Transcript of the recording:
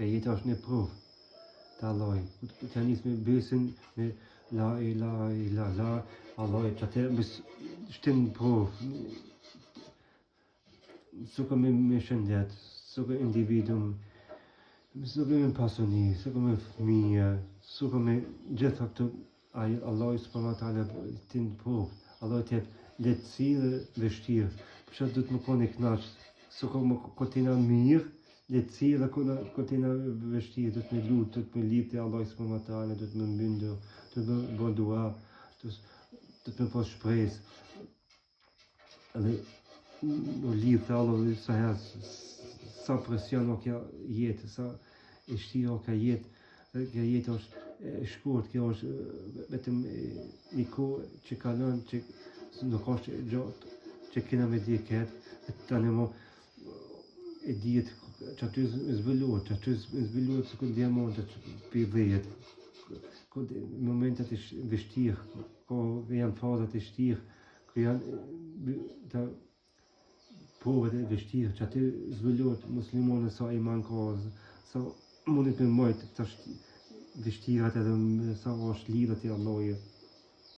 Kjo jeta është një provë te Allahu. Të nis me besën me la ilaha illallah, Allahu që të me shtin provë. S'ka me, me shëndet, s'ka individum, s'ka me pasuni, s'ka me fëmijë, s'ka me gjitha këto ai Allahu subhanahu wa taala të në provë. Allahu të jep lehtësi dhe vështirë. Për çfarë duhet me konë i knaq? S'ka me kur t'jena mirë, lehtësi dhe kur t'jena vështirë, duhet me lut, duhet me lidh te Allahu subhanahu wa taala, duhet me bindu, duhet me bë dua, duhet me pas shpresë. Edhe u lidh te Allahu sa herë sa presion o kjo jetë, sa e shtirë o kjo jetë, dhe kjo jetë është e shkurt, kjo është vetëm një kohë që kalon, që nuk është e gjatë, që kena me dek këtë, e tani mo e dihet që aty zbulohet, që aty zbulohet sikur diamantet pi dheut, momentet e vështirë, ko janë fazat e vështirë, Ku janë të provat e vështirë që aty zbulohet muslimani sa iman ka, sa mundet me majtë të vështirat edhe sa është lidhur te Allahu.